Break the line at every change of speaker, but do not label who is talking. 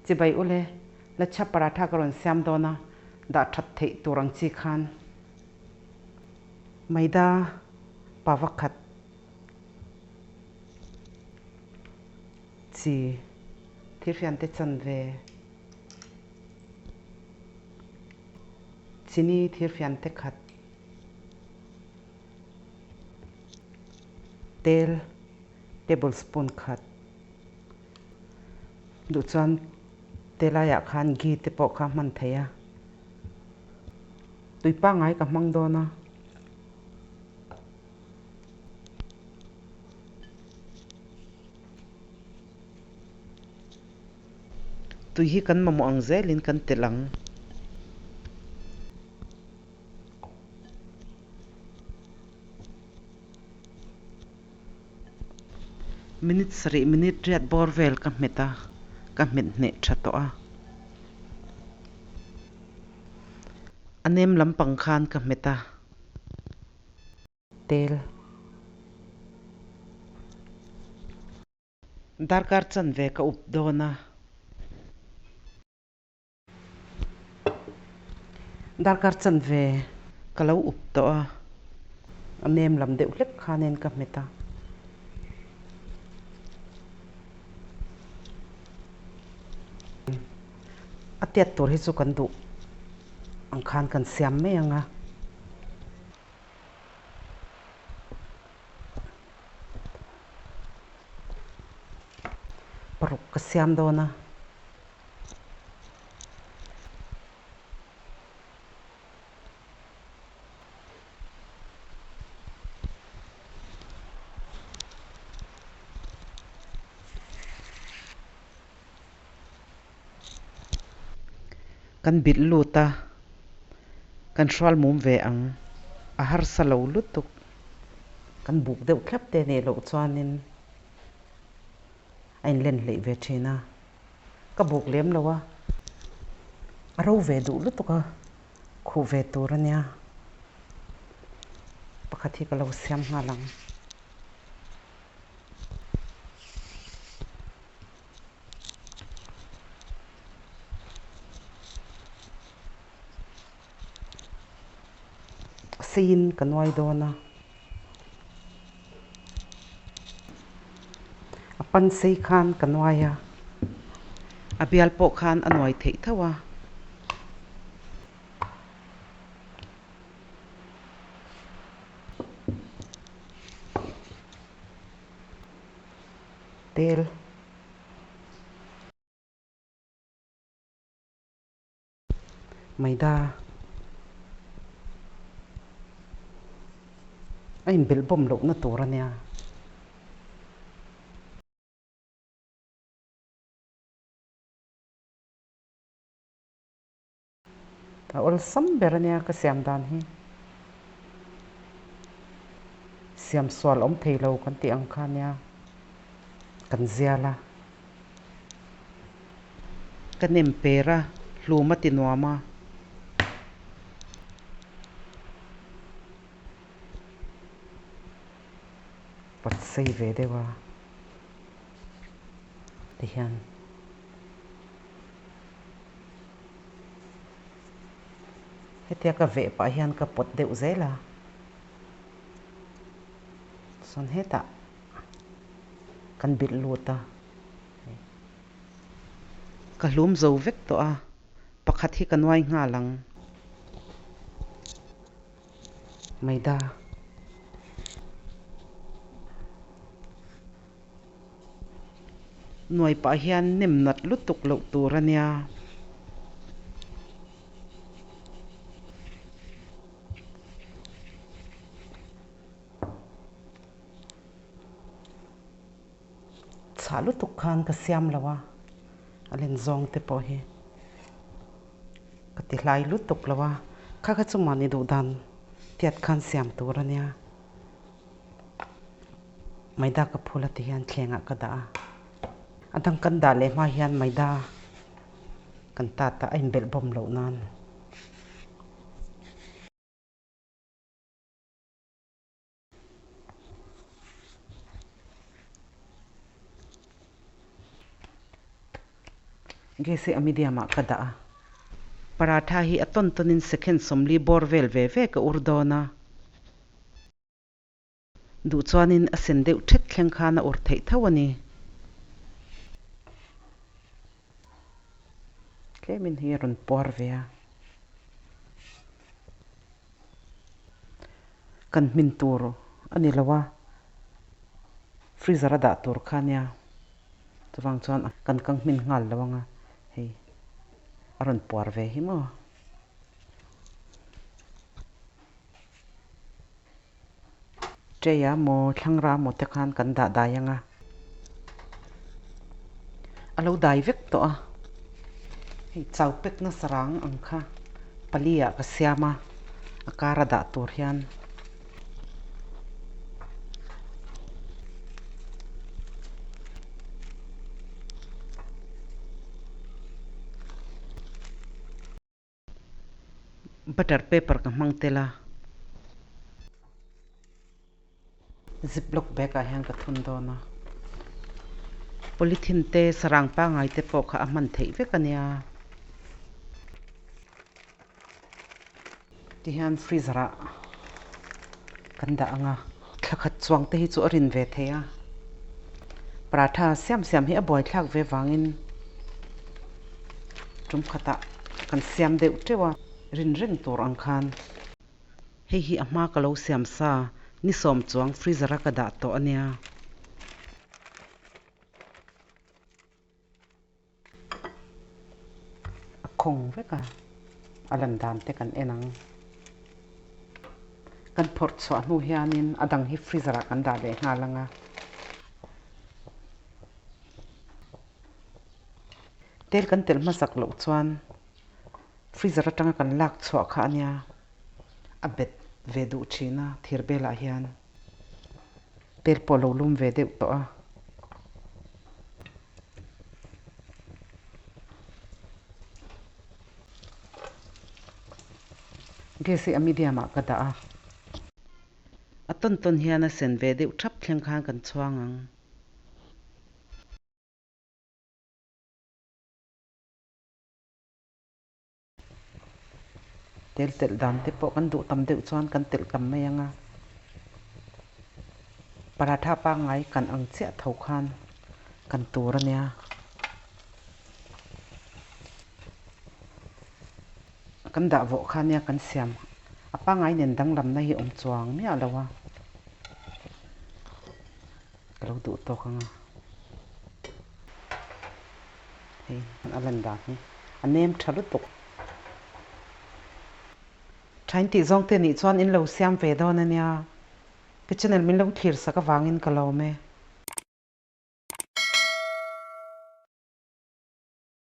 Chibai ule, lachha paratha ka rawn siam dawn a, dah that theih tur ang chi khan maida pava khat chi thirhrian te chanve, chini thirhrian te khat, tel tablespoon khat. Duh chuan te laiah khan ghee te pawh kha hman thei a, tui pangngai ka hmang dawn a. Tui hi kan mamawh ang zelin kan telh ang. Minute sarih minute riat bawr vel ka hmet a, ka hmet hneh tha tawh a. A nem lampang khan ka hmet a. Tel. Darkar chanve ka up dawn a. Darkar chanve ka lo up tawh a, a nem lam deuh hlek khanin ka hmet a. A tiat tur hi chu kan duh ang khan kan siam mai ang a. Paruk ka siam dawn a. Kan bilh lut a, kan hrual mum ve ang, a harsa lo lutuk. Kan buk deuh thlap te nih loh chuanin a inlen hleih ve thin a. Ka buk lem lo a, a ro ve duh lutuk a, khuh ve tur a nia. Pakhat hi ka lo siam nghal ang. Seiin ka nuai dawn a, a pan sei khan ka nuai a, a bial pawh khan a nuai theih tho a. Tel. Maida a inbelh bawm lohna tur a nia. A awlsam ber a nia ka siam dan hi. Siam sual awm thei lo kan tih ang kha a nia. Kan zial a. Ka nem per a, hlum a ti nuam a. Pawt sei ve deuh a tihian. Hetia ka veh pah hian ka pawt deuh zel a. Chuan hetah kan bilh lut a. Ka hlum zo vek tawh a, pakhat hi ka nuai nghal ang. Maida. Nuai pah hian nem nat lutuk loh tur a nia. Chhah lutuk khan ka siam lo a, a len zawng te pawh hi ka ti hlai lutuk lo a, kha kha chu mahni duh dan tiat khan siam tur a nia. Maida ka phul a ti hian thlengah ka dah a, a dang kan dah leh hma hian maida kan tat a, a inbelh bawm loh nan. Gas hi a medium ah ka dah a. Paratha hi a tawn tawnin second 40 bawr vel ve ve ka ur dawn a. Duh chuanin a sen deuh thet thleng khan a ur theih tho a ni. Tlemin hi a rawn puar ve a. Kan hmin tur a ni lo a, freezer a dah tur kha nia. Chuvang chuan kan kang hmin nghal lo ang a, hei a rawn puar ve hi maw. Tray a maw thlangra maw te khan kan dah dai ang a, a lo dai vek tawh a, hei chau pek nasa rang ang kha pali ah ka siam a, a kar a dah tur hian. Butter paper ka hmang tel a, ziplock bag ah hian ka thun dawn a, polythene te sarang pangngai te pawh kha a hman theih vek a nia. Tihian freezer ah kan dah ang a, thla khat chuang te hi chu a rin ve thei a, paratha siam siam hi a buaithlak ve vangin tum khatah kan siam deuh teuh a, rin reng tur ang khan. Hei hi a hma ka lo siam sa, ni sawm chuang freezer a ka dah tawh a nia. A khawng vek a, a lan dan te kan en ang. Kan phawrh chhuah hnu hianin a dang hi freezer ah kan dah leh nghal ang a. Tel kan telh hmasak loh chuan freezer atanga kan lak chhuah kha a nia, a bet ve duh thin a thir belah hian. Tel pawh lo lum ve deuh tawh a. Gas hi a medium ah ka dah a. A tawn tawn hian a sen ve deuh thap thleng khan kan chhuang ang. Tel telh dan te pawh kan duh tam deuh chuan kan telh tam mai ang a, paratha pangngai kan ang chiah tho khan kan tur a nia. Kan dah vawh kha nia kan siam a pangngai nen danglamna hi awm chuang miah lo a, ka lo duh tawk ang a. Hei a lan dan hi a nem tha lutuk. Thain tih zawng te nih chuan in lo siam ve dawn a nia. Ka channel min lo thlir sak avangin ka lawm e.